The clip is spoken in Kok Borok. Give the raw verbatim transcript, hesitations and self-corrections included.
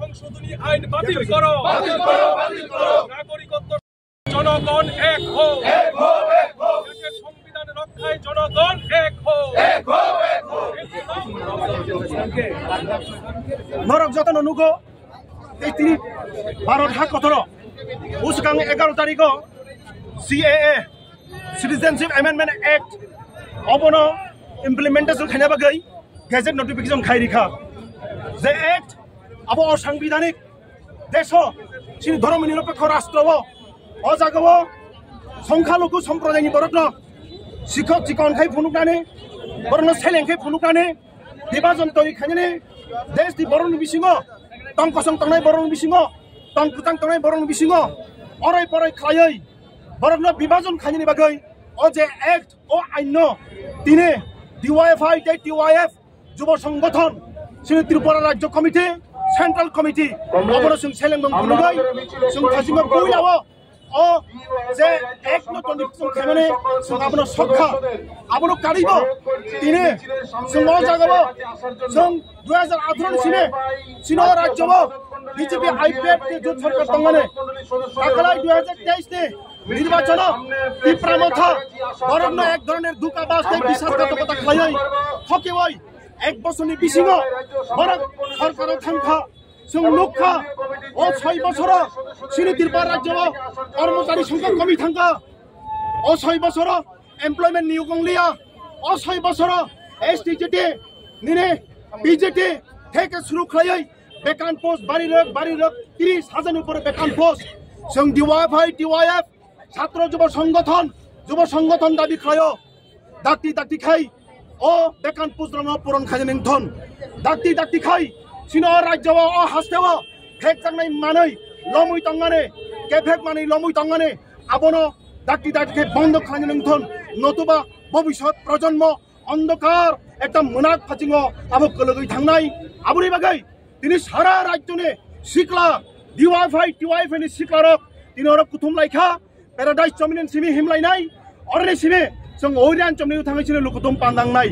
সংশোধনী আইন বাতিল করো। বাতিল করো, বাতিল করো। নাগরিকত্ব, জনগণ এক হও। এক হও, এক হও। দেশের সংবিধান রক্ষায় জনগণ এক হও। এক হও, এক হও। Norok jotono nugo, tei tini Bharat ha kotoro, bwskang egaroh tarikh o C A A, Citizenship Amendment Act, obono implementation khaina bagwi gazette notification khai rikha. Je act abo osangbidanik, deso chini dhormo nirapekho rastro o, o jaga o songkha luku somprodayni borokno sikhok chikon khai phunuknani, borokno seleng khai phunuknani, bibajon twi khainani, desh ni borokni bisingo, tong kosong tongnai borokni bisingo, tong kwchang tongnai borokni bisingo orai porai khlaiwi borokno bibajon khainani bagwi o je act, o ain no tini D Y F I tei T Y F jubo songgothon, chini Tripura Rajya Committee, Central Committee, abono chwng seleng bong phunugwi chwng thachima puila o, o je act no twenty four khaimani chwng abono sokha, abono karibo tini chwng o jaga o chwng dui hajar atharo ni simi chini o rajya o B J P I P F ni jot sarkar tongmani, takalai dui hajar teis ni nirbachon o Tipra Motha borokno ek dhoroner dukha bas tei biswasghatokota khlaiwi, thokiwi ek bosorni bisingo borok sarkaro thangkha. Chwng nukha, o soi bosoro chini Tripura rajyo o kormochari songkha komi thangkha. O soi bosoro employment niyok wngliya. O soi bosoro S T J T nini P J T theke suru khlaiwi bekan post bari rok, bari rok tris hajar ni upore bekan post. Chwng D Y F I, T Y F, Chhatro Jubo Songgothon, Jubo Songgothon dabi khlaio. Dakti dakti khai o bekan post rokno puron khaina nengthon. Dakti dakti khai chini o rajyo o, o haste o phek chaknai manwi lomwi tongmani, kephek manwi lomwi tongmani, abono dakti dakti khai bondo khlaina nengthon. Notuba bobisot projonmo ondokar ekta mwnak phasingo abo kwlwgwi thangnai. Aboni bagwi tini sara rajyoni sikla, D Y F I, T Y F ni siklarok tini oro kuthum laikha, Paradise chomni simi himlainai, oroni simi chwng Oriyan chomni thangwi chini lukuthum pandangnai.